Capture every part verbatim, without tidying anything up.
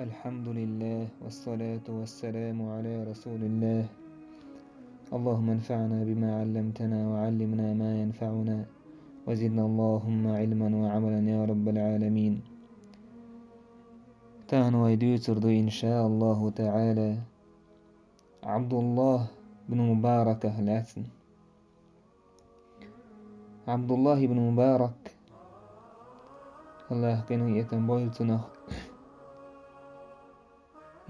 الحمد لله، والصلاة والسلام على رسول الله. اللهم انفعنا بما علمتنا، وعلمنا ما ينفعنا، وزدنا اللهم علما وعملا يا رب العالمين. Тахана вай дуьйцур ду, иншааллаху таӀала, Ӏабдуллахь бин Мубараках лаьцна. Ӏабдуллахь ибн Мубарак, АллахӀа къинхетам бойла цунах,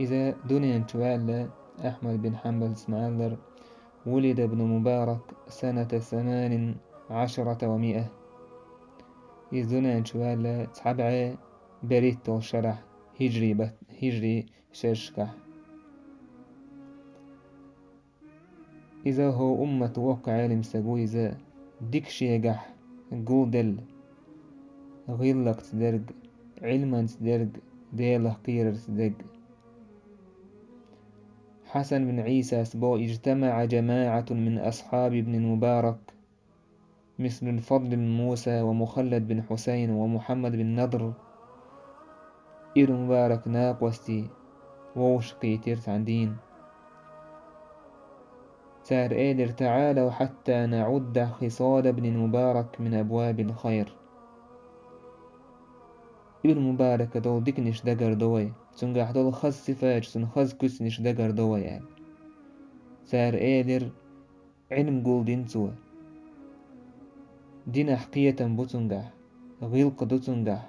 иза дуьнен чу ваьлла, Ахьмад бин Хьанбалс ма-аллара: ولد ابن مبارك سنة ثمان عشرة ومائة. Иза дуьнен чу ваьлла цхьа бӀе берхӀитталгӀачу шарахь, хӀижри бат-, хӀижри шерашкахь. Иза хӀокху умматан воккха Ӏелам стаг ву иза, дика шегахь гулделла, гӀиллакхца дерг, Ӏилманца дерг, Делах кхерарца дерг. Хьасан бин Ӏийсас боху: اجتمع جماعة من أصحاب ابن المبارك مثل الفضل بن موسى ومخلد بن حسين ومحمد بن نضر. Ибн Мубарак накъостий вовшахкхийтира цхьана дийна. Цара элира: تعالوا حتى نعد خصال ابن المبارك من أبواب الخير. Ибн Мубарака долу диканаш дагардо вай, цуьнгахь долу хаза сифаташ, цуьнан хаза куьцнаш дагардо вай, аьлла. Цара элира: Ӏилма гулдина цо. Динехь кхетам бу цуьнгахь, гӀиллакх ду цуьнгахь.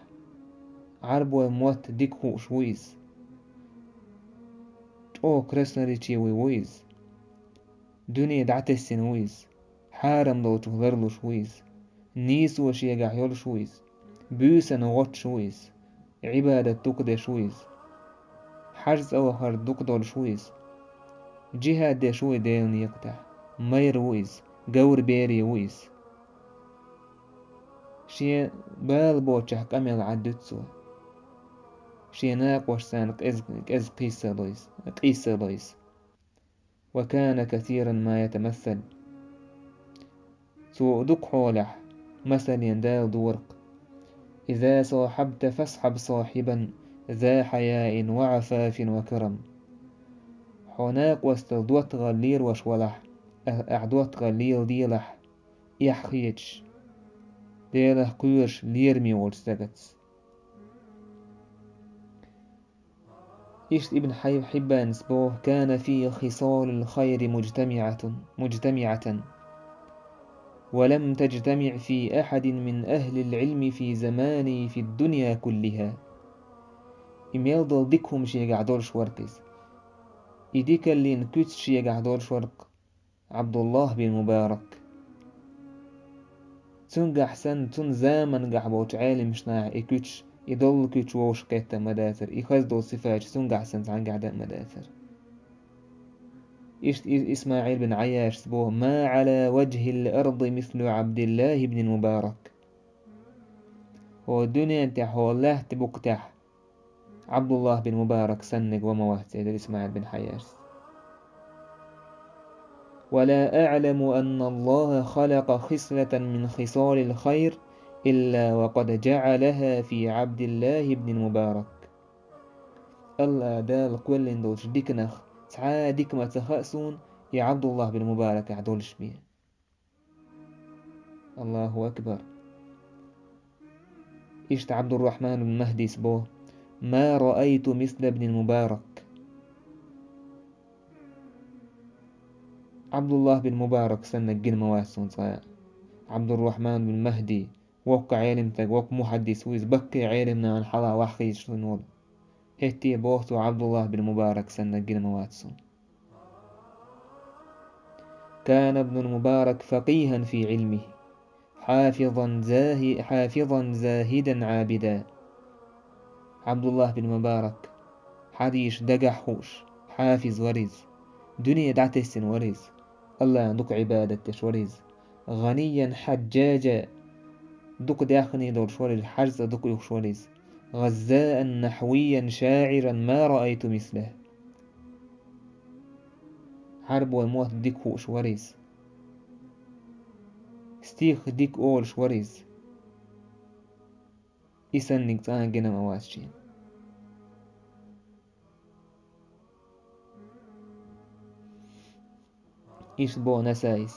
Ӏарбойн мотт дика хууш ву иза. ЧӀогӀа красноречивый ву иза. Дуьне дӀатесна ву иза. Хьарам долчух ларлуш ву иза. Нийсо шегахь йолуш ву иза. Буьйсанна гӀоттуш ву иза. Ӏибадат дукха деш ву иза. Хьаж цӀа вахар дукха долуш ву иза. Джихад деш ву и Делан некъа тӀехь. Майра ву иза. Говр бере ву иза. Шен бала боцчохь къамел Ӏаддуьту цо. Шен накъошца царна кӀезиг-, кӀезиг къийсало иза, къийсало иза. وكان كثيرا ما يتمثل. Цо дукха хьолехь масаллина даладора-кх: إذا صاحبت فاصحب صاحبا ذا حياء وعفاف وكرم. Хьо накъостал доттагӀалла лелош валахь, а-, ахь доттагӀалла леладелахь, эхь хеташ, Делах кхоьруш, лераме волчу стагаца. Иштта Ибн Хьай-, Хьиббанас боху: كان فيه خصال الخير مجتمعة، مجتمعة، ولم تجتمع في أحد من أهل العلم في زمانه في الدنيا كلها. И мел долу дика хӀума шегахь долуш вара-кх иза. И дикаллин куьцаш шегахь долуш вара-кх Ӏабдуллахь бин Мубарак. Цуьнгахь санна, цуьнан заманахь болчу Ӏеламнахь и куьцаш, и доллу куьцаш вовшах кхетта ма дацара, и хаза долу сифаташ цуьнгахь санна цхьаьнгахь дан а ма дацара. Иштта и-, Исмаил бин Ӏайяшас боху: ما على وجه الأرض مثل عبد الله بن المبارك. ХӀокху дуьнен тӀехь, хӀокху лаьттан букъа тӀехь Ӏабдуллахь бин Мубарак санниг ва ма вац, элира Исмаил бин Хьайяшас. ولا أعلم أن الله خلق خصلة من خصال الخير إلا وقد جعلها في عبد الله بن المبارك. АллахӀ Дала кхоьллина долчу диканах цхьа а дика ма ца хаьа суна, и Ӏабдуллахь бин Мубаракехь долуш бен. Аллаху акбар. Иштта Ӏабдуррахьман бин Махьдис боху: ما رأيت مثل ابن المبارك. Ӏабдуллахь бин Мубарак саннаг гина ма вац суна цкъа а. Ӏабдуррахьман бин Махьди, воккха Ӏелим стаг, воккха мухьаддис ву иза, баккхий Ӏелимнахана хьалха ваххийчун волу. ХӀетте боху цо: Ӏабдуллахь бин Мубарак саннаг гина ма вац суна. كان ابن المبارك فقيها في علمه، حافظا زاهي-، حافظا زاهدا عابدا. Ӏабдуллахь бин Мубарак, хьадисаш дагахь хууш, хьафиз вара иза. Дуьне дӀатесна вара иза. АллахӀан дукха Ӏибадат деш вара иза. غنيا حجاجا, дукха даьхни долуш вара иза, хьаж цӀа дукха юхуш вара иза. غزاء نحويا شاعرا ما رأيت مثله. Ӏарбойн мотт дика хууш вара иза. Стих дика олуш вара иза. И санниг цкъа а гина ма вац шена. Иштта боху Насаис: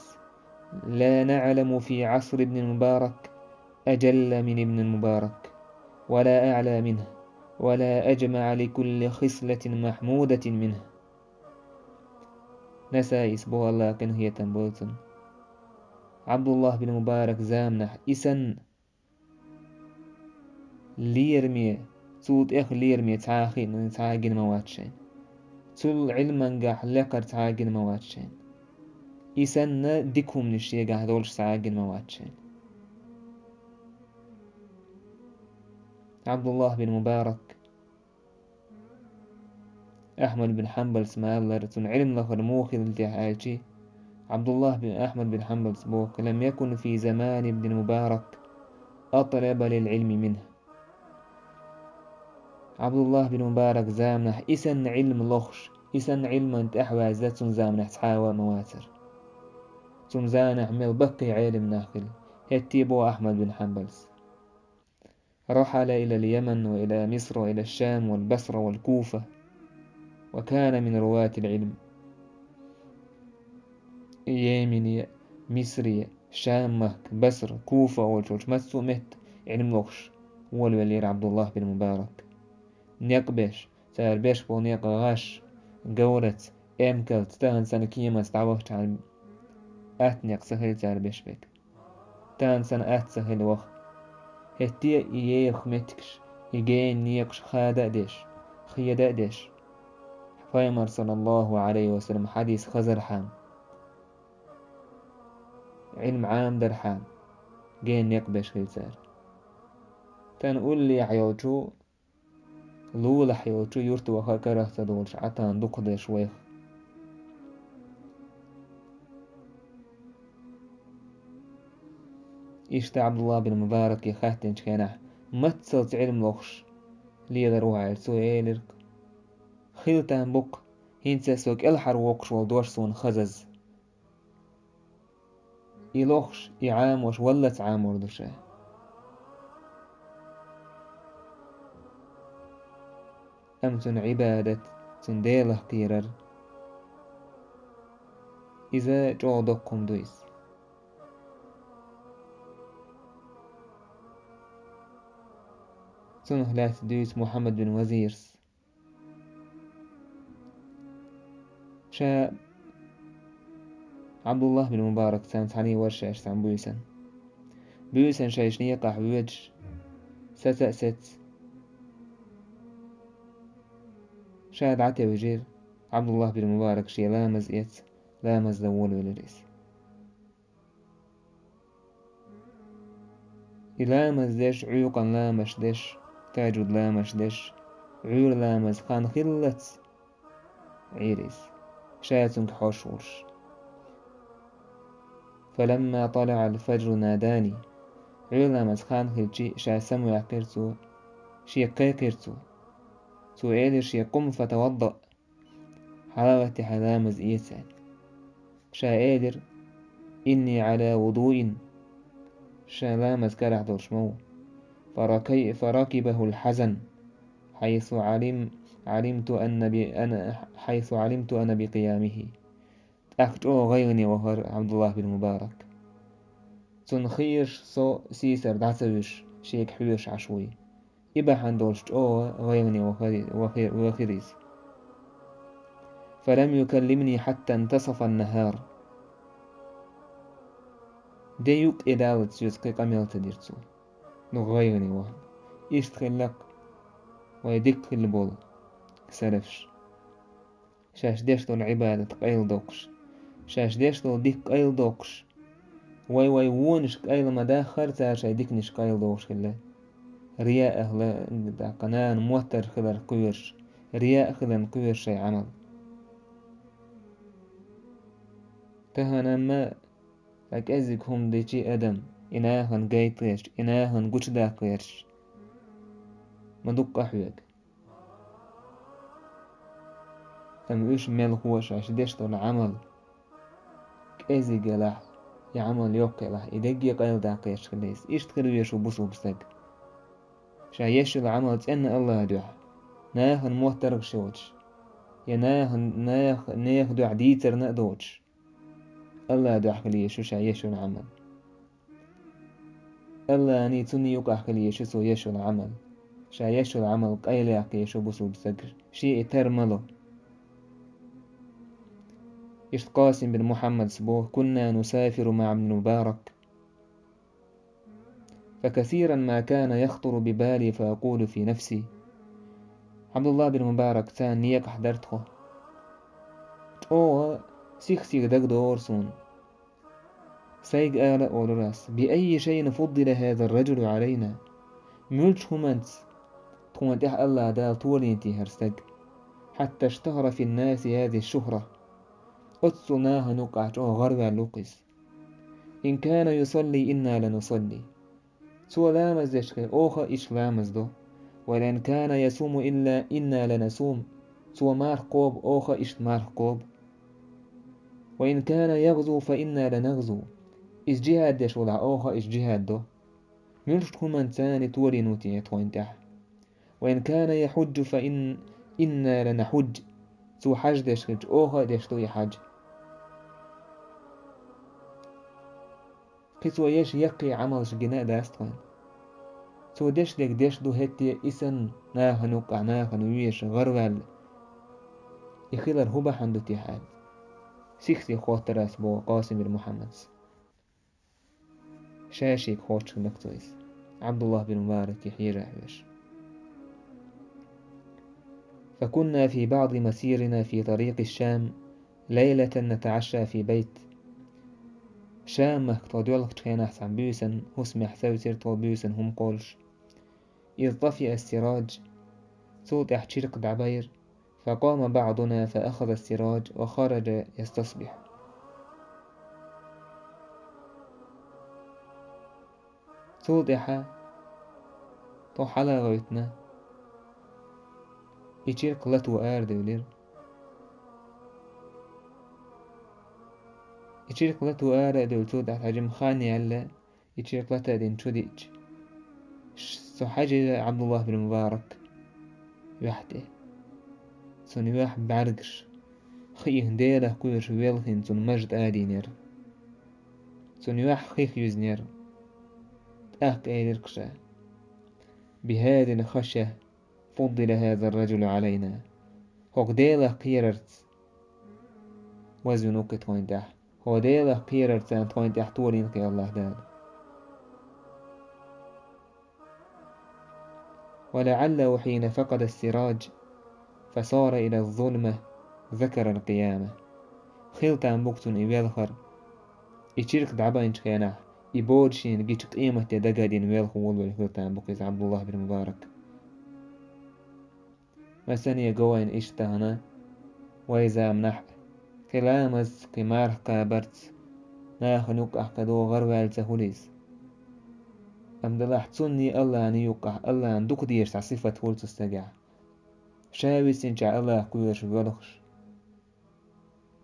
«لا نعلم في عصر ابن المبارك أجل من ابن المبارك، ولا أعلى منه، ولا أجمع لكل خصلة محمودة منه». Насаис боху, АллахӀа къинхетам болу цунна: Ӏабдуллахь бин Мубарак заманахь и санна лераме, цул тӀех лераме цхьа а хиъна, цхьа а гина ма вац шайна. Цул Ӏилмангахь лекхара цхьа а гина ма вац шайна. И санна дика хӀуманаш шегахь долуш цхьа а гина ма вац шайна. Ӏабдуллахь бин Мубарак, Ахьмад бин Хьанбалс ма-аллара, цуьнан Ӏилма лахара муха хилла техьа аьлчи, Ӏабдуллахь бин Ахьмад бин Хьанбалс боху: «لم يكن في زمان ابن المبارك أطلب للعلم منه». Ӏабдуллахь бин Мубарак заманахь и санна Ӏилма лохуш, и санна Ӏилман тӀаьхьаваьзза цуьнан заманахь цхьа а ван ма вацара. Цуьнан заманахь мел баккхий Ӏелам нах хилла, хӀетте а боху Ахьмад бин Хьанбалс. رحل إلى اليمن وإلى مصر وإلى الشام والبصرة والكوفة، وكان من رواة العلم. Йемене, Мисре, Шам-махка, Басра, Куфа олучу массо а метта Ӏилма лохуш волавеллера Ӏабдуллахь бин Мубарак. Некъ беш, цара беш болу некъ гӀаш, говраца, эмкалца, тахана санна кеманца дӀавахчахьана, атта некъ ца хилла цара беш берг. Тахана санна атта ца хилла ваха. ХӀетте а и еха меттигаш, и гена некъаш хада а деш, хеда а деш, Пайхамар, саллаллаху Ӏалайхи ва саллам, хьадис хазархьама, Ӏилма Ӏамадархьама, гена некъ беш хилла цара. Тахана уллехь йолчу, лулахь йолчу юрта ваха а карах ца долуш, Ӏа тахана дукхадерш вайх. Иштта Ӏабдуллахь бин Мубараке хаьттинчу хенахь, маццалц Ӏилма лохуш лелар ву хьо аьлла, цо элира: «Хила там бу-кх, хӀинца со кӀелхьарвоккхуш волу дош суна хазаза». И лохуш, и Ӏамош валлалц Ӏамор ду ша. Амма цуьнан Ӏибадат, цуьнан Делах кхерар, иза чӀогӀа доккха хӀума ду иза. Цунах лаьцна дуьйцу Мухьаммад бин Вазирс. Ша Ӏабдуллахь бин Мубарак царна цхьаьна вара шаьш цхьаьна буьйсанна. Буьйсанна шайша некъахь воьдуш, саца а сецна, ша дӀатевжира, Ӏабдуллахь бин Мубарак шен ламаз эца, ламаз дан волавелира иза. И ламаз деш, Ӏуьйкъан ламазаш деш, тахӀажуд ламазаш деш, Ӏуьйра ламазан хан хиллалц Ӏийра иза, ша цуьнга хьош волуш. «فلما طلع الفجر ناداني». Ӏуьйра ламазан хан хилчи, ша самаваьккхира цо, шега кхайкхира цо. Цо элира шега: «قم فتوضأ». ХьалагӀаттахь, ламаз эца аьлла. Ша элира: «إني على وضوء». Ша ламаз карахь долуш ма ву. فركي-، فركبه الحزن حيث علم-، علمت أن ب-، أنا، حيث علمت أنا بقيامه. ТӀаккха чӀогӀа гӀайгӀане вахара Ӏабдуллахь бин Мубарак. Цунна хиира со сийсара дӀа ца вуьжуш, шега хьоьжуш Ӏаш вуй. И бахьана долуш чӀогӀа гӀайгӀане вахари-, вахи-, вахира иза. «فلم يكلمني حتى انتصف النهار». Де юккъе даллалц соьца кхин къамел ца дира цо. Ну, гӀайгӀане вахана. Иштта хилла-кх вай дика хилла болу салафаш. Шаьш деш долу Ӏибадат къайладоккхуш, шаьш деш долу дика къайладоккхуш, вай-вай вонаш къайла ма даххара, цара шайн диканаш къайладохуш хилла. Рияъ а хила, тӀаккха нахана моттаргӀа хилар кхоьруш, рияъ а хиларна кхоьруш шайн Ӏамал. Тахана амма цхьа кӀеззиг хӀума дичи адам, и нахана гайта гӀерташ, и нахана гучудаккха гӀерташ, ма дуккха а хьоьга. Амма уьш мелхо а шаьш деш долу Ӏамал кӀезиг елахь, и Ӏамал йоккха елахь, и дерриге къайладаккха гӀерташ хилла иза. Иштта хила везаш ву бусулба стаг. Ша еш йолу Ӏамал цӀенна АллахӀан дуьхьа, нахана моттаргӀаш йоцуш, я нахана, нах-, нехан дуьхьа дийцарна а доцуш. Аллах дуьхьа хила еза шу ша еш йолу Ӏамал. Алланий цунний юкъахь хила еза шу цо еш йолу Ӏамал. Ша еш йолу Ӏамал къайлаяккха еза шу бусулба стаг, шен и тар ма ло. Иштта Къасим бин Мухьаммадс боху: «كنا نسافر مع ابن المبارك. فكثيرا ما كان يخطر ببالي فأقول في نفسي». Абдуллах бин Мубарак царна некъахь дара тхо. ЧӀогӀа сих-сиха дагадогӀура суна. Сайга ала а олура ас: «بأي شيء فضل هذا الرجل علينا؟» Муьлхачу хӀуманца тхуна тӀехь Аллах Дала толийна те хӀара стаг? «حتى اشتهر في الناس هذه الشهرة». Оццул нахана юккъахь чӀогӀа гӀарваьлла ву-кх иза. «إن كان يصلي إنا لنصلي». Цо ламаз деш хилла, оха а иштта ламаз до. «وإن كان يصوم إلا إنا لنصوم». Цо марха кхобу, оха а иштта марха кхобу. «وإن كان يغزو فإنا لنغزو». Иза джихӀад деш валахь, оха а иштта джихӀад до. Муьлхачу хӀуманца толийна ву те тхойна тӀехь? «وإن كان يحج فإن، إنا لنحج». Цо хьаж деш хилча, оха а деш ду и хьаж. Кхин цо еш яккхий Ӏамалш гина а дац тхойна. Цо деш дерг деш ду хӀетте а, и санна нахана юккъахь нахана везаш гӀарваьлла. И хилар хӀун бахьана ду те хьаьл? Сих-сиха хоттура ас боху Къасим бин Мухьаммадс. Ша шега хоттуш хилла-кх цо иза, Абдуллах бин Мубараке хьежа хьоьжуш. «فكنا في بعض مسيرنا في طريق الشام ليلة نتعشى في بيت». Шам-махка тхо доьлхучу хенахь цхьана буьйсанна хӀусамехь совцира тхо буьйсанна хӀума кхоллуш. «إذ طفئ السراج». Цул тӀаьхьа чиркх дӀабайра. «فقام بعضنا فأخذ السراج وخرج يستصبح». Цул тӀаьхьа тхо хьала а гӀевттина, и чиркх лато арадевлира. И чиркх лато ара а девлла, цул тӀаьхьа тхьаьжимма хан яьлла, и чиркх лата а дина чу диъча, ш-, со хьаьжира Абдуллах бин Мубарак юьхь тӀе. Цуьнан юьхь бӀаьргаш, хиъна Делах кхоьруш велхина цуьнан маж тӀадийнера. Цуьнан юьхь хих юьзна яра. ТӀаккха элира-кх ша: «بهذه الخشية فضل هذا الرجل علينا». ХӀокху Делах кхерарца вазвина ву-кх и тхойна тӀехь. ХӀокху Делах кхерарца тхойна тӀехь толийна-кх и Аллах Дала. «ولعله حين فقد السراج فصار إلى الظلمة ذكر القيامة». Хила там бу-кх цунна и велхар, и чиркх дӀабайначу хенахь, и бода шена гича къематде дага а дина велха волавелла хила там бу-кх иза Абдуллах бин Мубарак. Масане го вайна иштта тахана, вайн заманахь а, кхин ламазца, кхин марха кхабарца нахана юккъахь кхин догӀу гӀарваьлла ца хуьлу иза. Амма делахь цунний, Алланий юккъахь, Аллана дукха дезаш цхьа сифат хуьлу цу стагехь. Ша висинчохь Аллах кхоьруш воьлхуш.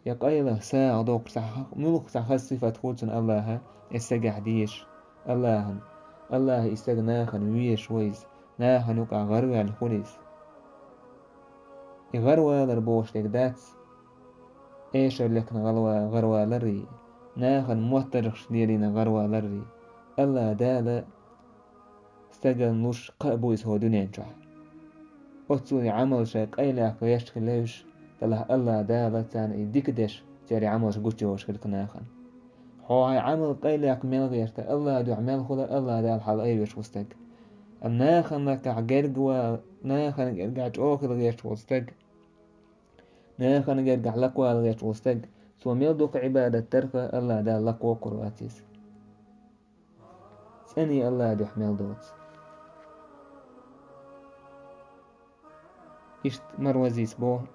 Я къайлаха сагӀа доккхуш цхьа ха-, муьлхха цхьа хаза сифат хуьлу цунна Аллаха, и стагехь дезаш, Аллахана. Аллаха и стаг нахана везаш ву иза, нахана юкъахь гӀарваьлла хуьлу иза. И гӀарвалар бохуш дерг дац, эшар лекхна гӀалва-, гӀарваларрий, нахана моттаргӀанаш лелийна гӀарваларрий. Аллах Дала стагана луш кхаъ бу иза хӀокху дуьнен чохь. Оццул и Ӏамал шайн къайлаяккха гӀерташ хилла уьш, делахь Аллах Дала царна и дика деш, церан и Ӏамалш гучуйогӀуш хилла-кх нахана. Хьо хьайн Ӏамал къайлаяккха мел гӀерта, Аллах дуьхьа мел хуьла, Аллах Дала хьалаайвеш ву стаг. Амма нахана лакхахь герга вала, нахана гергахь чӀогӀа хила гӀерташ волу стаг, нахана гергахь лакхавала гӀерташ волу стаг, цо мел дукха Ӏибадат дарх а, Аллах Дала лакхавоккхур вац иза. ЦӀена Аллах дуьхьа мел доцу. Иштта Марвазис боху,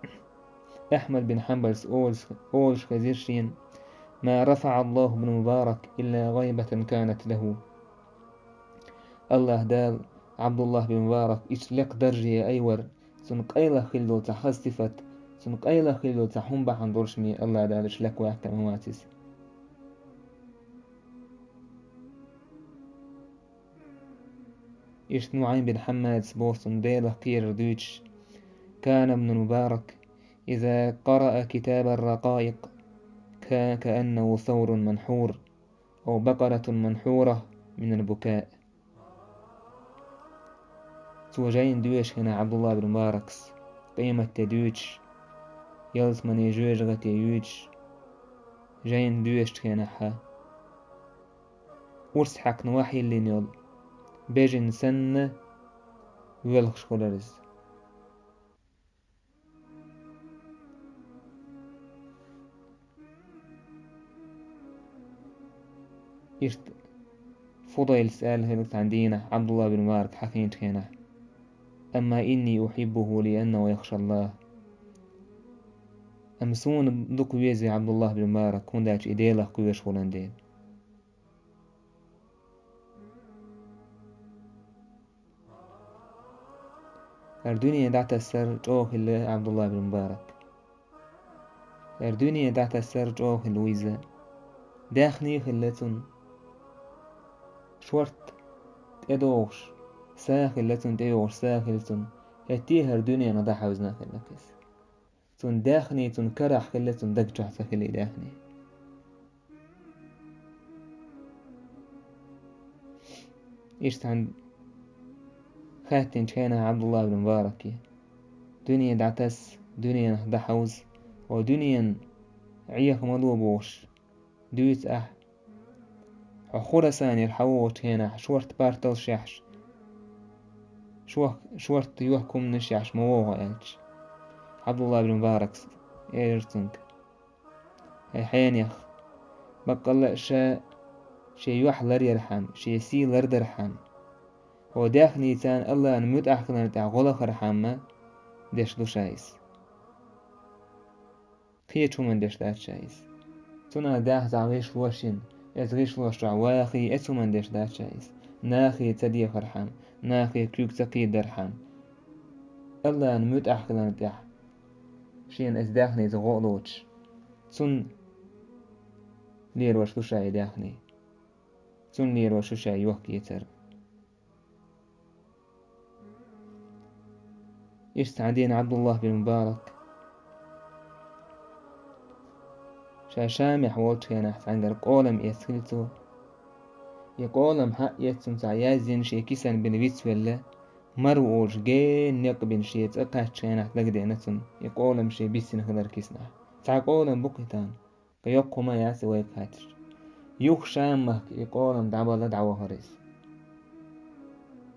Ахьмад бин Хьанбалс олуш, олуш хезира шена: «ما رفع الله ابن مبارك إلا غيبة كانت له». Аллах Дала Абдуллах бин Мубарак иштта лекха дарже айвар, цунна къайлаха хилла долу цхьа хаза сифат, цунна къайлаха хилла долу цхьа хӀума бахьана долуш ма Аллах Дала иштта лекха ваьккхина ма вац иза. Иштта НуӀайм бин Хьаммадс боху цунна Делах кхерар дуьйцуш: «كان ابن المبارك إذا قرأ كتاب الرقائق كا-، كأنه ثور منحور، أو بقرة منحورة من البكاء. Цо жайна доьшучу хенахь Ӏабдуллахь бин Мубаракс къематде дуьйцуш, ялсаманин жоьжахате юьйцуш, жайна доьшучу хенахь, урс хьаькхна вахьа йиллина йолу бежана санна воьлхуш хилар иза. Иштта Фудайлас аьлла хилла цхьана дийнахь Ӏабдуллахь бин Мубарак хьахийначу хенахь: «أما إني أحبه لأنه يخشى الله». Амма суна дукха вези Ӏабдуллахь бин Мубарак, хӀунда аьлча и Делах кхоьруш волун дела. ХӀара дуьне дӀатассар чӀогӀа хилла Ӏабдуллахь бин Мубарак. ХӀара дуьне дӀатассар чӀогӀа хилла ву иза. Даьхни хилла цунна шорта тӀедогӀуш, са хилла цунна тӀейогӀуш, са хилла цунна. ХӀетте а хӀара дуьненах дӀахьаьвзина хилла иза. Цунна даьхни, цунна карахь хилла, цунна даг чохь ца хилла даьхни. Иштта цхьана хаьттинчу хенахь Ӏабдуллахь бин Мубараке: «Дуьне дӀатасса, дуьненах дӀахьовза, хьо дуьненан Ӏеха ма ло бохуш, дуьйцу ахь, хьо Хурасанера хьан вогӀучу хенахь шорта парталш яхьаш, шох-, шорта йохка хӀуманаш яхьаш ма вогӀу хьо», — аьлча, Ӏабдуллахь бин Мубаракс элира цуьнга: «ХӀай хьенех, баккъалла а ша шен юьхь ларъярхьама, шен сий лардархьама, хьо даьхни царна Аллахьан муьтӀахь хиларна тӀехь гӀо лахархьама деш ду ша иза. Кхечу хӀуманна деш дац ша иза. Цунах даха цхьа гӀишлош йина, иза гӀишлош чохь вахий, оцу хӀуманна деш дац ша иза. Нахе ца дехархьама, нахе куьг ца кхийдархьама, Аллахьан муьтӀахь хиларна тӀехь шена оцу даьхница гӀо а лоцуш, цунна лелош ду ша и даьхни, цунна лелош ду ша и йохка-эцар». Иштта цхьана дийнахь Ӏабдуллахь бин Мубарак ша Шамехь волчу хенахь цхьаьнгара къолам эцна хилла цо. И къолам хьаэцна цо, язйина шен кисана бина вицвелла, марва олуш генна некъ бина шен цӀа кхаьччу хенахь дагадеана цунна и къолам шен биссина хилар киснахь. Цхьа къолам бу кхин тахана. Кхин йоккха хӀума яц и вайга хатташ. Юха Шам-махка и къолам дӀабала дӀавахара иза.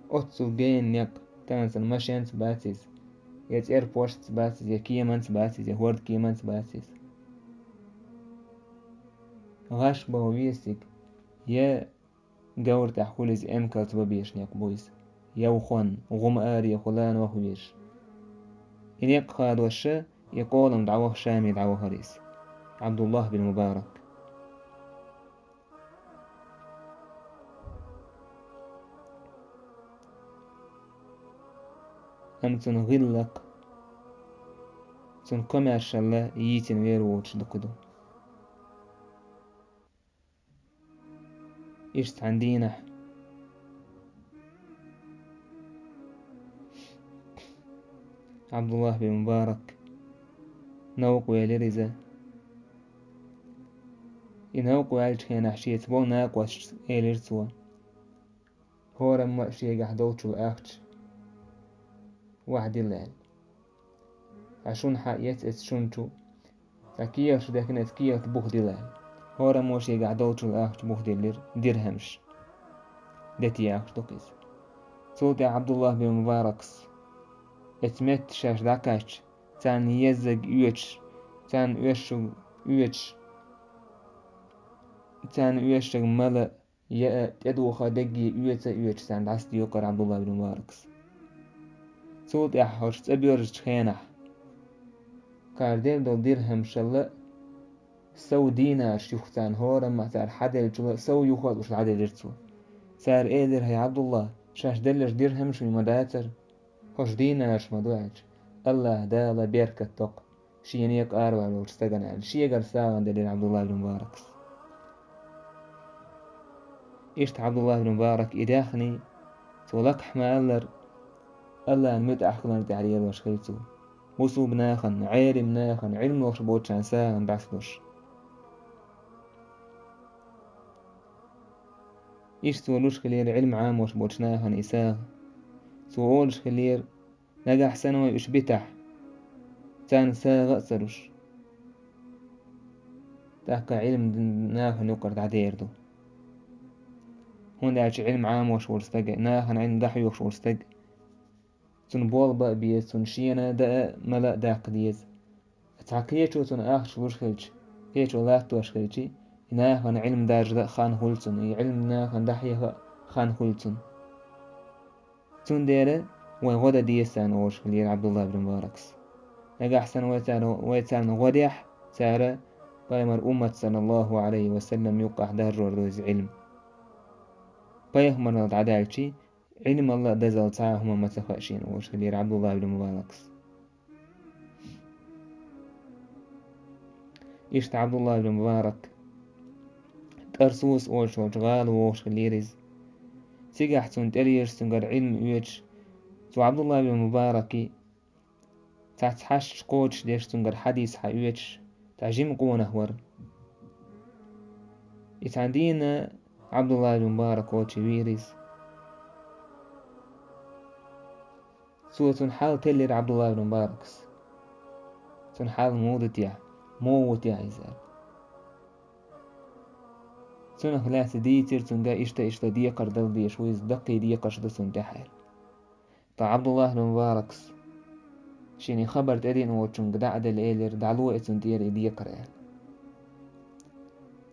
Оццул генна некъ, тахана санна машенца бац иза, я цӀерпошца бац иза, я кеманца бац иза, я хӀорда кеманца бац иза. ГӀаш бан весиг, я говра тӀехь хуьлу иза эмкалца бан безаш некъ бу иза. Я вухон, гӀум аре хуьлу нох везаш. И некъ хадош ша, и къолам дӀаваха Шаме дӀавахара иза. Ӏабдуллахь бин Мубарак. Амма цуьнан гӀиллакх, цуьнан комаьршалла йийцина вер воцуш дукха ду. Иштта цхьана дийнахь Ӏабдуллахь бин Мубарак новкъа велира иза. И новкъа ваьллачу хенахь шеца болу накъосташца элира цо: «ХӀораммо а шегахь долчул ахча вахьдилла», — аьлла. Ткъа шуна хьаэца эцу шуна чу цхьа кехаташ дехкина, эцу кехат бухдилла аьлла. ХӀораммо шегахь долчул ахча бухдиллира, дирхӀамаш. Дети ахча ду-кх иза. Цул тӀаьхьа Ӏабдуллахь бин Мубаракс эцу метта шаьш дӀакхаьчча, царна еззаг оьцуш, царна оьшург оьцуш, царна оьшург мала, я а тӀедуха дегге оьца а оьцуш царна дӀасадоькъура Ӏабдуллахь бин Мубаракс. Цул тӀаьхьа хӀорш цӀа боьрзучу хенахь, кхара делла долу дирхӀамашалла сов динарш юха царна хӀораммо а цара хьаделлачул а сов юха а луш дӀаделира цо. Цара элира: «ХӀай Ӏабдуллахь, шаьш делларш дирхӀамаш вуй ма дацара?» «ХӀорш динарш ма ду», — аьлча, «Аллахь Дала беркат доккху шен некъа араваьлла волчу стагана», — аьлла, шегара сагӀина делира Ӏабдуллахь бин Мубаракс. Иштта Ӏабдуллахь бин Мубарак и даьхни, цо лакхахь ма-аллара, Аллахьан муьтӀахь хиларна тӀехь лелош хилла цо. Бусулба нахана, Ӏелим нахана, Ӏилма лохуш боцчарна сагӀина дӀасалуш. Иштта цо луш хиллера Ӏилма Ӏамош болчу нахана и сагӀа. Цо олуш хиллера: «Нагахь санна вай уьш битахь, царна сагӀа а ца луш, тӀаккха Ӏилма нахана юкъара дӀадер ду». ХӀунда аьлча Ӏилма Ӏамош волу стаг, нахана Ӏилма дӀахьоьхуш волу стаг, цунна болх бан а беза, цунна шена даа а, мала а даккха деза. Цхьа кхечо цунна ахча луш хилча, кхечо латтош хилча, и нахана Ӏилма даржа даа хан хуьлу цунна, и Ӏилма нахана дӀахьеха а хан хуьлу цунна. Цундела вай гӀо дан деза царна, олуш хиллера Ӏабдуллахь бин Мубаракс. Нагахь санна вай царна, вай царна гӀо дехь, цара пайхамар уммат, саллаллаху Ӏалайхи ва саллам, юккъахь даржор ду иза Ӏилма. Пайхамаралла дӀадаьлчи, Ӏилмалла а, дозалла цхьа а хӀума ма ца хаьа шена, олуш хиллера Ӏабдуллахь бин Мубаракс. Иштта Ӏабдуллахь бин Мубарак Тарсус олуш йолчу гӀала вогӀуш хиллера иза. Цигахь цунна тӀелеша, цуьнгара Ӏилма оьцуш, цу Ӏабдуллахь бин Мубараке цхьацца хьашташ кхочушдеш, цуьнгара хьадис схьаоьцуш, цхьа жима къонах вара. И цхьана дийнахь Ӏабдуллахь бин Мубарак волчу вийра иза. Цо цунна хьал теллира Ӏабдуллахь бин Мубаракс. Цунна хьал муха ду техьа, муха ву техьа иза аьлла. Цунах лаьцна дийцира цуьнга, иштта, иштта декхар дала дезаш ву иза, даккхий декхарш ду цунна тӀехь аьлла. Ткъа Ӏабдуллахь бин Мубаракс шена и хабар тӀедеана волчуьнга дӀа а делла элира: «ДӀало и цунна тӀера и декхар», – аьлла.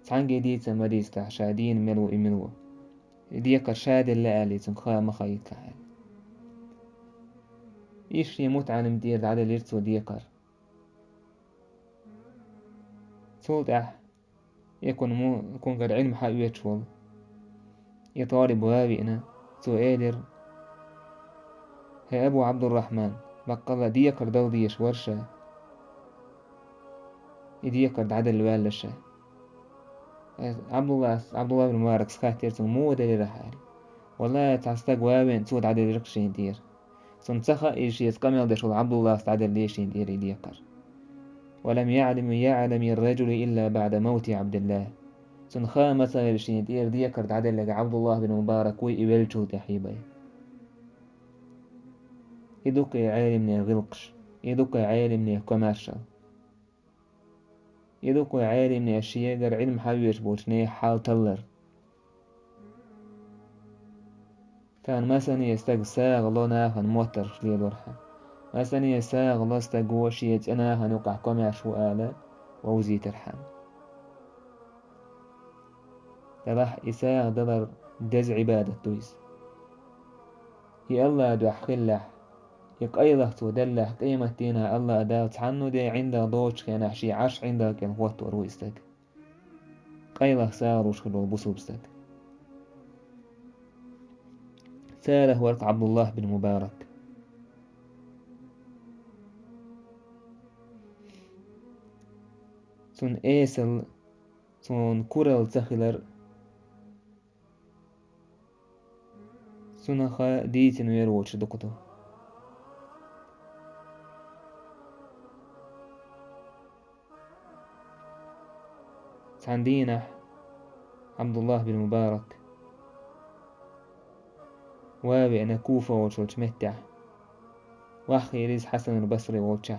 Цхьаьнгге дийца ма дийцалахь ша дийна мила ву и мила ву. И декхар ша делла аьлла, цуьнга ха ма хаийталахь аьлла. Иштта шен мутаӀалим тӀера дӀаделира цо декхар. Цул тӀаьхьа и кхунна му-, кхуьнгара Ӏилма схьаоьцуш волу и талиб ван а веана, цо элира: «ХӀей, Абу Ӏабдуррахьман, баккъалла декхар дала дезаш вара ша, и декхар дӀаделла ваьлла ша». Ӏабдуллас, Ӏабдуллахь бин Мубаракс хаьттира цуьнга: «Муха делира ахь?» – аьлла. «Валлахьи, цхьа стаг ван а веана, цо дӀаделира-кх шена тӀера. Цунна ца хаьа иза шеца къамел деш волу Ӏабдуллас дӀаделла деза шена тӀера и декхар. Ва лам яӀлам яӀламир-раджулу илла баӀда мавти Ӏабдиллахь. Цунна ха а ма ца хилла шена тӀера декхар дӀаделларг Ӏабдуллахь бин Мубарак вуй и веллачул тӀаьхьа бен». И ду-кх и Ӏелимнех гӀиллакхаш, и ду-кх и Ӏелимнех комаьршалла. И ду-кх вайн Ӏелимнех шегара Ӏилма схьаоьцуш болчу нехан хьал таллар. Царна масане стаг сагӀа ло нахана моттаргӀаш лелорхьама. Масане сагӀа ло стаго шен цӀе нахана юкъахь комаьрша ву ала вовзийтархьама. Делахь и сагӀа далар деза Ӏибадат ду иза. И АллахӀан дуьхьа хиллехь, и къайлаха цо деллехь, къематдийнахь АллахӀ Дала цхьанну де ӀиндагӀ доцучу хенахь шен Ӏарш ӀиндагӀ кӀел хӀоттор ву и стаг. Къайлаха сагӀа луш хир волу бусулба стаг. Царах вара-кх Ӏабдуллахь бин Мубарак. Цуьнан эсал, цуьнан куралла ца хилар, цунах дийцина вер воцуш дукха ду. Цхьана дийнахь Ӏабдуллахь бин Мубарак ван а веана Куфа волчу меттехь, ваххийра иза Хьасанул Басри волчохь.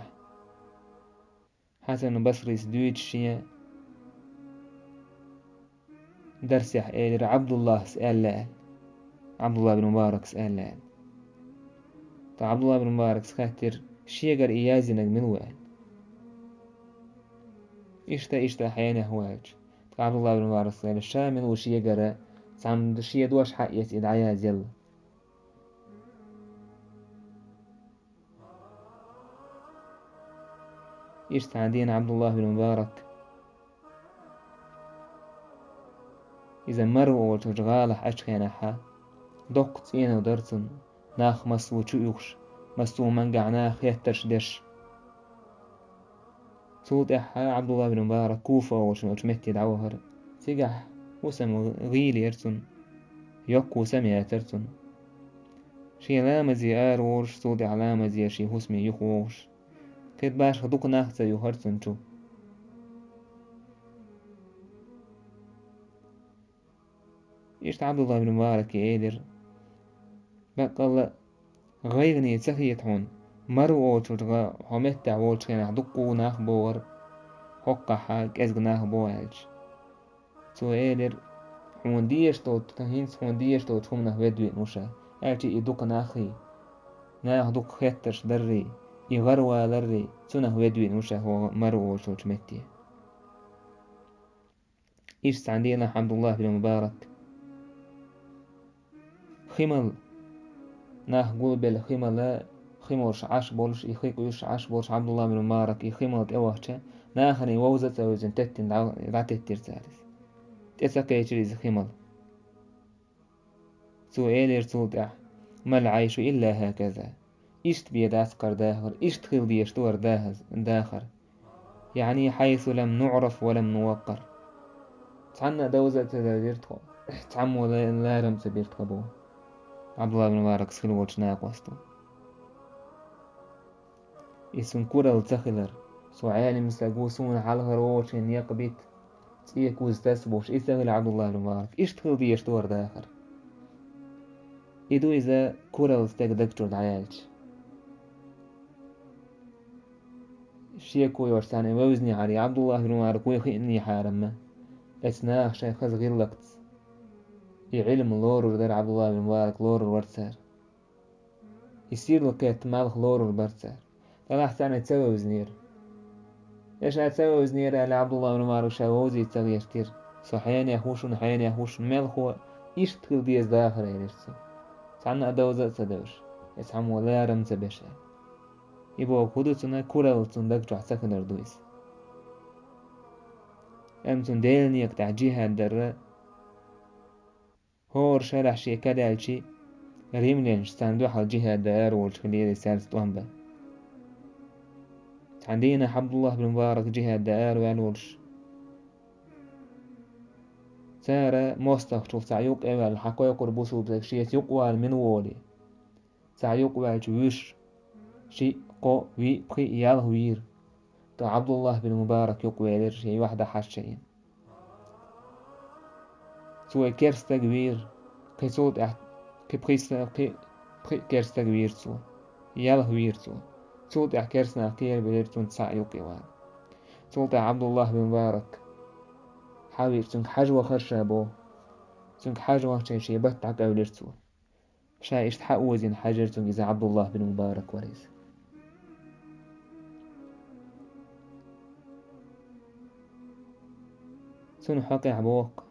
Хьасанул Басрис дуьйцуш шен дарсехь элира: «Ӏабдуллахьас аьлла», – аьлла. «Ӏабдуллахь бин Мубаракас аьлла», – аьлла. Ткъа Ӏабдуллахь бин Мубаракас хаьттира: «Шегара и яздинарг мила ву?» – аьлла. «Иштта, иштта хьенех ву», – аьлча. Ткъа Ӏабдуллахь бин Мубаракас элира: «Ша мила ву шегара, цхьамма шен дош схьаэца и дӀаязъелла». Иштта цхьана дийнахь Ӏабдуллахь бин Мубарак иза Марва волчу гӀалахь Ӏачу хенахь, доккха цӀено дара цунна, нах массо а чу уьхуш, массо а мангахь наха хеттарш деш. Цул тӀаьхьа Ӏабдуллахь бин Мубарак Куфа олуш йолчу метте дӀавахара. Цигахь хӀусам гӀийла яра цунна, йоккха хӀусам яцара цунна. Шен ламазе ара волуш, цул тӀаьхьа ламазе шен хӀусаме юхавогӀуш, кхин башха дукха нах ца юхара цунна чу. Иштта Ӏабдуллахь бин Мубараке элира: «Баккъалла а гӀайгӀане ца хета хьуна, Марв олучу гӀа-, хьо меттехь волчу хенахь дуккха а нах богӀура хӀокхахь, кӀезиг нах богӀу», аьлча. Цо элира: «Хьуна дезаш долчу, хӀинца хьуна дезаш долчу хӀуманах ведда веана ву ша, аьлча и дукха нах хий, наха дукха хеттарш даррий, и гӀараваларрий, цунах ведда веана ву ша хьо Марв олучу метте». Иштта цхьана дийнахь Ӏабдуллахь бин Мубарак хи мала, нах гулбелла хи мала, хи молуш Ӏаш болуш, и хи къуьйсуш Ӏаш болуш Ӏабдуллахь бин Мубарак и хи мала тӀевахча, нахана вовза а ца вевзина теттина дӀа-, дӀатеттира цара иза. ТӀе ца кхечира иза хи мала. Цо элира цул тӀаьхьа: «Мал Ӏайшу илла хӀаказа». Иштта бен дац кхара дахар, иштта хила дезаш ду хӀара дахар, дахар. Яъни, хьайсу лам нуӀраф ва лам нуваккъар. Цхьанна а довза а ца довзира тхо, цхьаммо ла-, ларам ца бира тхо боху Ӏабдуллахь бин Мубаракс хилла волчу накъосто. И цуьнан куралла ца хилар, со Ӏелам стаг ву, суна хьалхара вогӀучийн некъ бита, цӀе куз таса бохуш, и ца хилла Ӏабдуллахь бин Мубарак, иштта хила дезаш ду хӀара дахар. И ду иза куралла стеган даг чуьра дӀаяьлча. Шеко йоцуш царна и вевзинехьара, и Ӏабдуллахь бин Мубарак вуй хиънехьара-м, эцу наха шайн хаза гӀиллакхца и Ӏилма лорур дара Ӏабдуллахь бин Мубарак, лорур вара цара. И сирла кхетта малх лорур бара цара. Делахь царна ца вевзинера. Я ша ца вевзинера аьлла, Ӏабдуллахь бин Мубарак ша вовзийта ца гӀертира. Со хьенех ву шуна, хьенех ву шуна, мелхо иштта хила деза дахар, элира цо. Цхьанна а довза а ца девзаш, я цхьаммо ларам ца беш аьлла. И боху хӀун ду цуьнан, куралла цуьнан даг чохь ца хилар ду иза. Амма цуьнан Делан некъа тӀехь джихӀад дарра, хӀора шарахь шен ка даьлчи, римлянаш царна дуьхьал джихӀад дан ара волчу хилийра цаьрца тӀом бан. Цхьана дийнахь Ӏабдуллахь бин Мубарак джихӀад дан ара ваьлла волуш, цара мостагӀчул цхьа юккъе ваьлла, хьан кхойкхур бусулба стаг шеца юкъа вала мила волий? Цхьа юкъа ваьлча вуьш, шиъ, кхоъ, виъ, пхиъ, ялх вийра. ТӀаккха Ӏабдуллахь бин Мубарак юкъа велира, шен юьхь дӀахьаьжча. Цо и керстаг вийра, кхин цул тӀаьхьа кхин пхи са-, кхин пхи керстаг вийра цо, ялх вийра цо. Цул тӀаьхьа керстанах кхерабелира цунна цхьаъ юккъе вала. Цул тӀаьхьа Ӏабдуллахь бин Мубарак хьан вийра, цуьнга хьажа вахара ша боху. Цуьнга хьажа вахча шен батт дӀакъевлира цо. Ша иштта хьаозийна хьаьжира цуьнга иза Ӏабдуллахь бин Мубарак вара иза. Цунна хьокъехь боху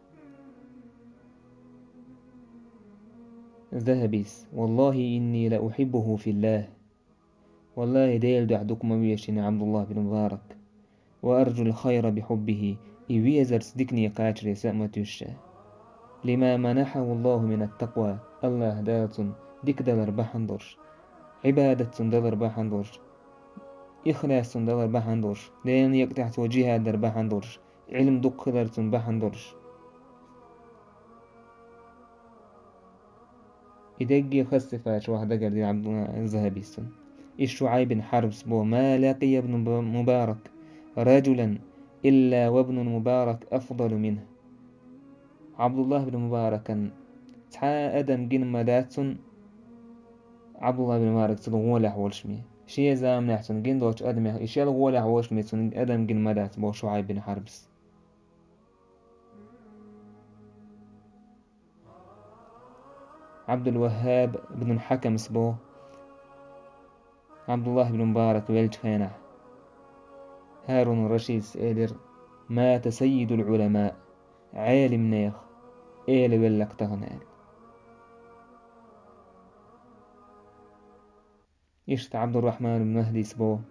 Захабис: «Валлахи, инни ла ухиббуху филлах». Валлахи, Делан дуьхьа дукха ма веза шена Ӏабдуллахь бин Мубарак. «Ва арджул хайра би хьуббихи», и везарца дикане кхачаре са а ма туьйсу ша. «Лима манахьаху Аллаху мин ат-такъва», Аллаха Дала цунна дика далар бахьана долуш, Ӏибадат цунна далар бахьана долуш, ихлас цунна далар бахьана долуш, Делан некъа тӀехь цо джихӀад дар бахьана долуш, Ӏилма дукха хилар цунна бахьана долуш. И дерриге хаза сифаташ ваха дагардина Ӏабдулла Захабис цунна. Иза Шуайб бин Хьарбс бо: «Ма лакия ибн Мубарак раджулан илла ва ибн Мубарак афдалу минху». Ӏабдуллахь бин Мубаракан цхьа а адам гина ма дац цунна, Ӏабдуллахь бин Мубарак цул гӀолехь волуш ме. Шен заманехь цунна гина долчу адамех и шел гӀолехь волуш ме цунна адам гина ма дац, бо Шуайб бин Хьарбс. Ӏабдул-Ваххаб ибн Хьакамс бо, Ӏабдуллахь ибн Мубарак веллачу хенахь, Харун Рашидс элира: «Мата саййидул Ӏулама», Ӏелимнех эла веллакх тахана аьлла. Иштта Ӏабдуррахьман ибн Махдис бо: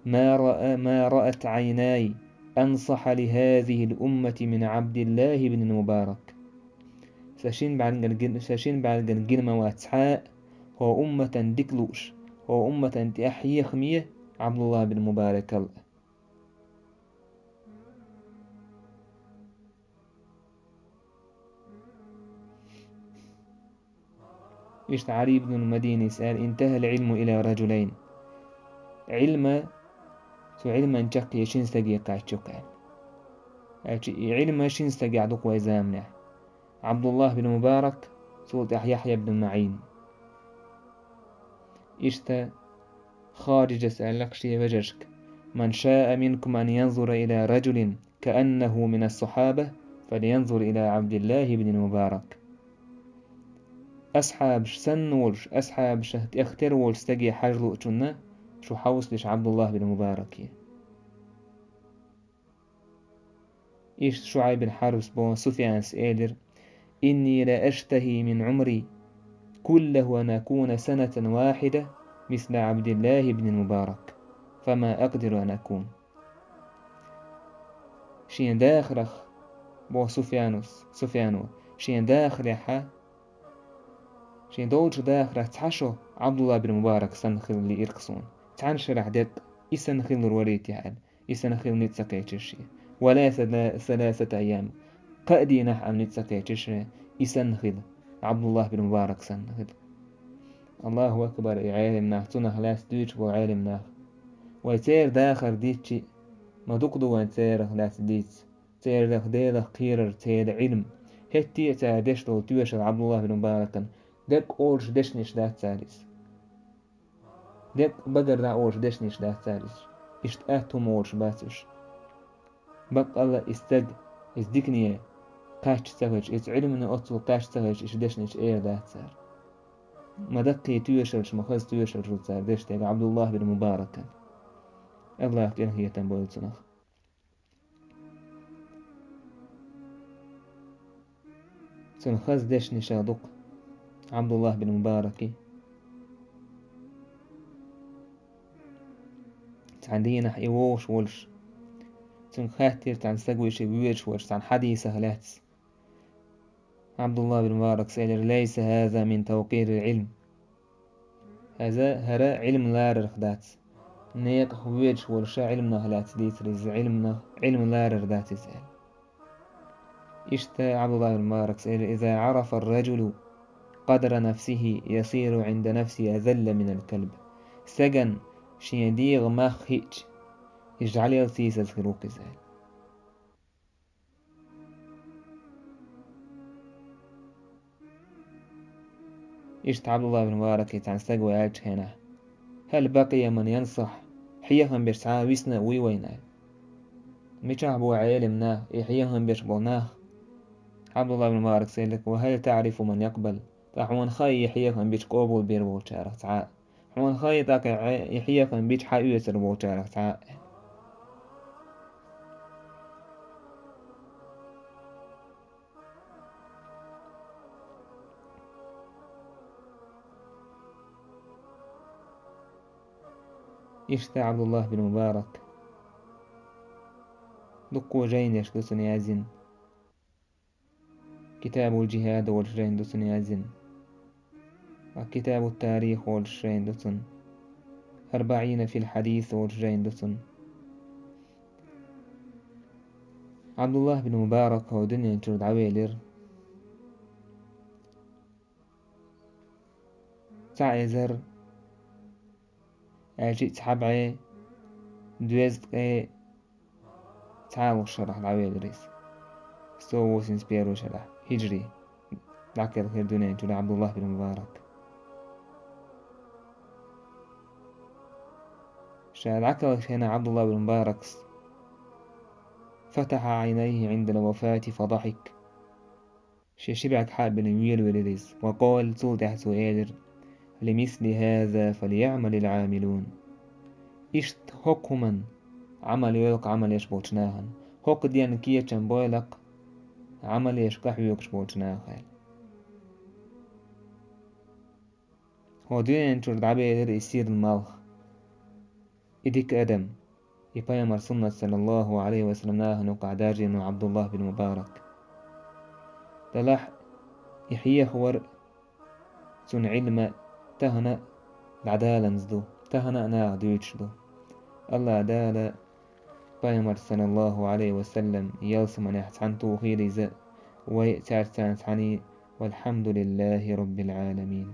«Ма раъа-, ма раат Ӏайнай ансаха ли хазихил уммати мин Ӏабдиллахи ибн Мубарак». Сан шина бӀаьргана гин-, сан шина бӀаьргана гина ма вац цхьа а, хӀо умматан дика лууш, хӀо умматан тӀаьхьа хьехаме Ӏабдуллахь бин Мубаракал. Иштта Ӏали ибн Мадинис аьлла: «Интахал Ӏилму иля раджулайн». Ӏилма, цу Ӏилман чаккхе шина стаге кхаьчча кхаьчна. Аьлча и Ӏилма шина стагехь ду-кх вай заманехь. Ӏабдуллахь бин Мубарак, цул тӀаьхьа Яхья бин МаӀин. Иштта Хадиджас аьлла шен вежаршка: «Ман шаа минкум ан янзура ила раджулин кааннаху мина ссахаба, фалянзур ила Ӏабдиллахь бин Мубарак». Асхьабаш санна волуш, асхьабашах тӀех тера волчу стаге хьажа луучунна шу хьовсалаш Ӏабдуллахь бин Мубараке. Иштта Шуайб бин Хьарбс боху Суфьянас элира: «Инни ла аштахи мин Ӏумри куллаху ан акуна санатан вахида мисла Ӏабдиллахь бин Мубарак, фама акъдиру ан акун». Шен дахарах, боху Суфьянус, Суфьяно, шен дахарехьа, шен долчу дахарах цхьа шо Ӏабдуллахь бин Мубарак санна хила лиира суна. Цхьана шарахь деккъа и санна хилар варий те аьлла. И санна хила ницкъ ца кхечира шен. Ва ла сала-, саласата айям. Кхаа дийнахь а ницкъ ца кхечира шен, и санна хила. Ӏабдуллахь бин Мубарак санна хила. Аллаху акбар, и Ӏелам нах, цунах лаьцна дуьйцуш болу Ӏелам нах. Вай церан дахар дийцча, ма дукха ду вайн церах лаьцна дийца. Церах Делах кхерар, церан Ӏилма. ХӀетте а цара деш долу тоьшалла Ӏабдуллахь бин Мубаракан деккъа олуш дешнаш дац цара иза. Деккъа багара дӀа олуш дешнаш дац цара иза. Иштта атта хӀума олуш бац уьш. Баккъалла и стаг, иза дикане кхаьчча ца хилча, иза Ӏилмане оццул кхаьчча ца хилча, иштта дешнаш эр дац цара. Ма даккхий тоьшаллаш, ма хаза тоьшаллаш ду цара деш дерг Ӏабдуллахь бин Мубаракан. Аллахь къинхетам бойла цунах. Цуьнан хаза дешнашах ду-кх Ӏабдуллахь бин Мубараки. Цхьана дийнахь и вогӀуш волуш, цуьнга хаьттира цхьана стага, вуьйш и воьдуш волчу цхьана хьадисах лаьцна. Ӏабдуллахь бин Мубаракс элира: «Лайса хаза мин тавкъирил Ӏилм». Хаза, хӀара Ӏилма ларарх дац. Некъах воьдуш волуш Ӏилманах лаьцна дийцар иза, Ӏилманах, Ӏилма ларар дац иза аьлла. Иштта Ӏабдуллахь бин Мубаракс элира: «Иза Ӏарафа ар-раджулу къадра нафсихи, ясиру Ӏинда нафсихи азалла минал калб». Стеган шен дегӀан мах хиъча, иза жӀаьлел сийсаза хир ву-кх иза аьлла. Иштта Ӏабдуллахь бин Мубараке цхьана стага аьллачу хенахь: «Хьал бакъия ман янсахь, хьехам беш цхьа а висна а вуй вайна?» Мичахь бу Ӏелам нах, и хьехам беш болу нах? Ӏабдуллахь бин Мубаракс элира: «Ва хьал таӀрифу ман якъбал?» Ткъа хьуна хаьий и хьехам бича къобалбийр волчарах цхьа а? Хьуна хаьий тӀаккха и хьехам бича хьаоьцур волчарах цхьа а? Иштта Ӏабдуллахь бин Мубарак дуккха жайнаш ду цунна яздина. Китабул-Джихад олуш жайна ду цунна яздина. Ва Китабут-Тарих олуш жайна ду цунна. Арбаъина фил хьадис олуш жайна ду цунна. Ӏабдуллахь бин Мубарак хӀокху дуьнен чуьра дӀавелира цхьа эзар, аьлча а цхьа бӀе, доьзткъе цхьалгӀа шарахь дӀавелира иза. Сто восемьдесят первый шарахь, хиджри, дӀакхелхира дуьнен чуьра Ӏабдуллахь бин Мубарак. Ша дӀакхалхачу хенахь Ӏабдуллахь бин Мубаракс: «Фатахьа Ӏайнайхи Ӏиндал вафати фадахьик». Шен ши бӀаьрг хьа а бина, велавелира иза. Ва къала, цул тӀаьхьа цо элира: «Лимисли хаза фальяъмалил Ӏамилун». Иштта хӀокху хӀуманна Ӏамал йойла-кх Ӏамал еш болчу нахана. ХӀокху денна кечам бойла-кх Ӏамал еш къахьоьгуш болчу нахана. ХӀокху дуьнен чуьра дӀабелира и сирна малх, и дика адам, и пайхамар суннат, саллаллаху Ӏалайхи ва саллам, нахана юкъахь даржийна Ӏабдуллахь бин Мубарак. Делахь и хьехавар, цуьнан Ӏилма тахана а дӀадаланза ду, тахана а наха дуьйцуш ду. Аллахь Дала пайхамар, саллаллаху Ӏалайхи ва саллам, ялсаманехь цхьаьна тухийла иза, вай а цаьрца цхьаьна. Валхьамдулиллахи роббил Ӏаламин.